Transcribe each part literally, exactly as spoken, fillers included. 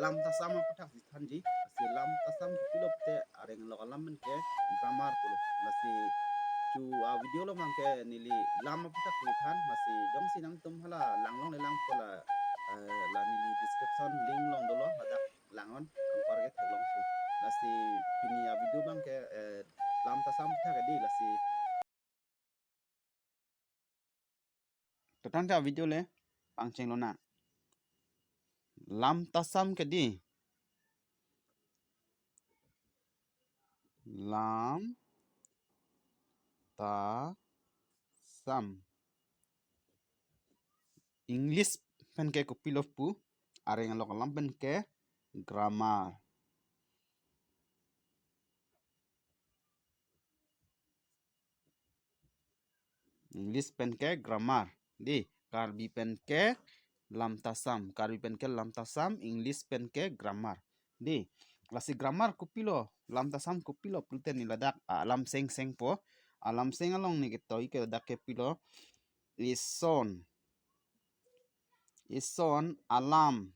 Lam tasam aphuthak si thanji. Lasi lam tasam kopilo pute areng alok alam pen ke grammar pulo. Lasi chu a video along abang ke neli lam aphuthak si than. Lasi jongsi nangtum hala langlongle lang pu la, eh, la neli description link along dolo, hadak langnon, anpar ke theklongpo. Lasi pini a video abang ke, eh, lam tasam aphuthak ke dei. Lasi to tangte a video le pangchenglonang. Lam tasam ke dei. Lam tasam. English pen ke kopilo pu, areng alok alam pen ke grammar. English pen ke grammar. Dei, Karbi pen ke lam tasam. Karbi pen ke lam tasam, English pen ke grammar. Dei, lasi grammar kopilo, lam tasam kopilo pulote neli ladak alam sengsengpo. Alam seng along neli ketoi ke ladak ke pilo. Ison. Ison alam.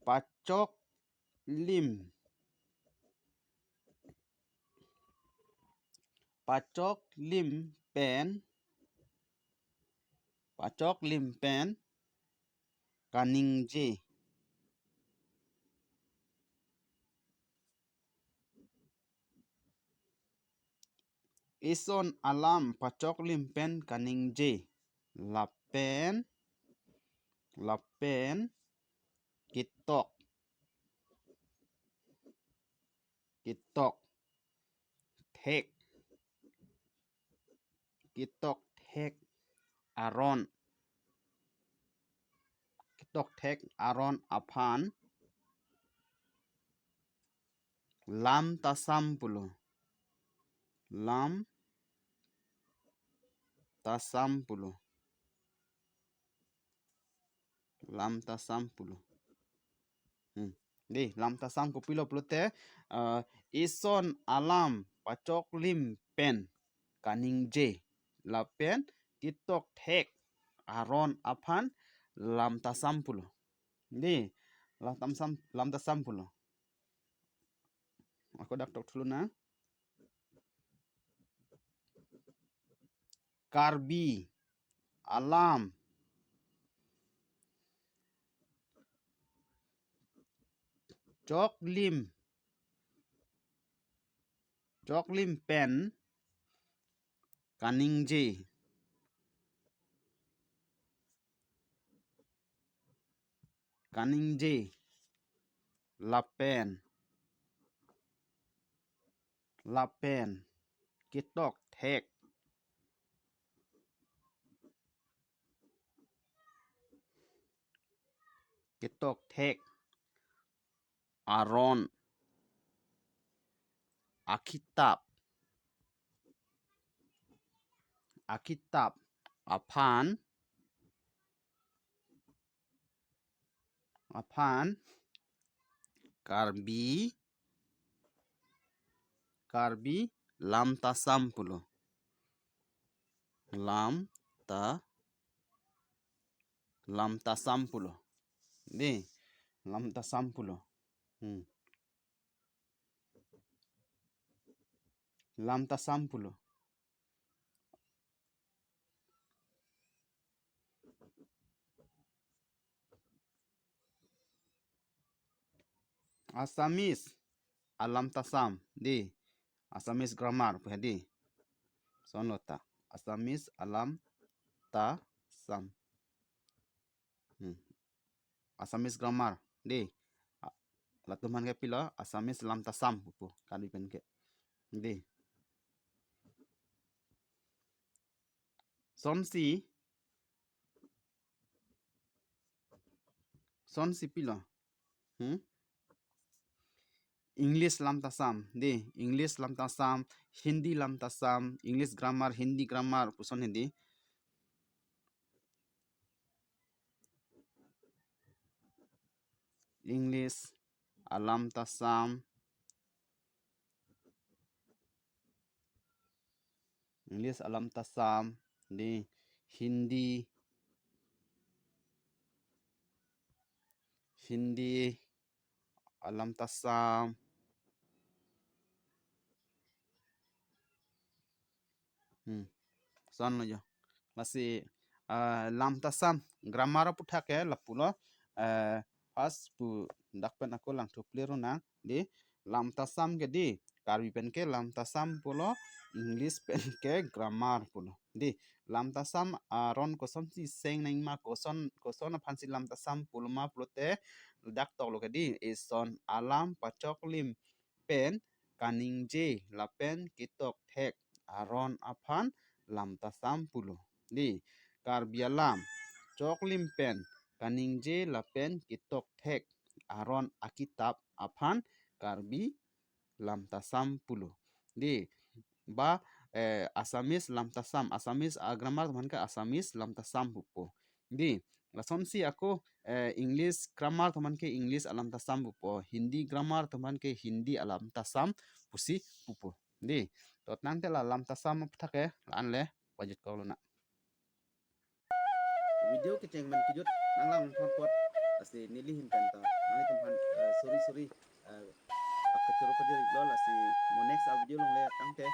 Pachoklim. Pachoklim pen. Pachoklim pen kaningje. Ison alam pachoklim pen kaningje. Lapen, lapen ketok. Ketok thek. Ketok thek aron. Ketok thek aron aphan lam tasam pulo. Lam tasam pulo. Lam tasam pulo. Hmm. Dei, lam tasam kopilo pulote, eh, ison alam pachoklim pen kaningje. Lapen ketok thek aron aphan lam tasam pulo. Dei, lam tasam, lam tasam pulo. Ako dak tok thulonang. Karbi alam choklim, choklim pen kaningje. Kaningje. Lapen, lapen ketok thek. Ketok thek aron akitap, akitap aphan, aphan Karbi, Karbi lam tasam pulo. Lam ta, lam tasam pulo. Dei, lam tasam pulo. Hmm. Lam tasam pulo. Assamese alam tasam, dei. Assamese grammar pu dei. Sonlota. Assamese alam tasam. Hmm. Assamese grammar, dei. A-, latum aphan ke pilo Assamese lam tasam pupo, Karbi pen ke. Dei. Sonsi, sonsi pilo. Hmm? English lam tasam, dei, English lam tasam, Hindi lam tasam, English grammar, Hindi grammar, puson Hindi. English alam tasam, English alam tasam, dei, Hindi, Hindi alamtasam. Hmm. Lason lo jo. Lasi, ah, lamtasam grammar aputhak ke lapulo, eh, first pu dak pen ako langthu clear nang. Dei, lamtasam ke dei, Karbi pen ke lamtasam pulo, English pen ke grammar pulo. Dei, lamtasam aron kosonsi seng nangma, koson, koson aphansi lamtasam pulo ma pulote, dak toklo ke dei, ison alam pachoklim pen kaningje lapen kitokthek aron aphan lamtasam pulo. Dei, Karbi alam choklim pen kaningje lapen kitokthek aron akitap aphan Karbi lamtasam pulo. Dei, ba, eh, Assamese lamtasam, Assamese, ah, grammar atum aphan ke Assamese lamtasam pupo. Dei, lasonsi ako, eh, English grammar atum aphan ke English alamtasam pupo, Hindi grammar atum aphan ke Hindi alamtasam pusi pupo. Dei, to tangte la lamtasam aputhak ke la-an le pajutkok lonang. Video kecheng pen kejut nanglang thon apot, lasi neli ahin pen ta nanglitum aphan, eh, sorry, sorry, eh, kachoro kajor-iklo, lasi mo next a video along le tangte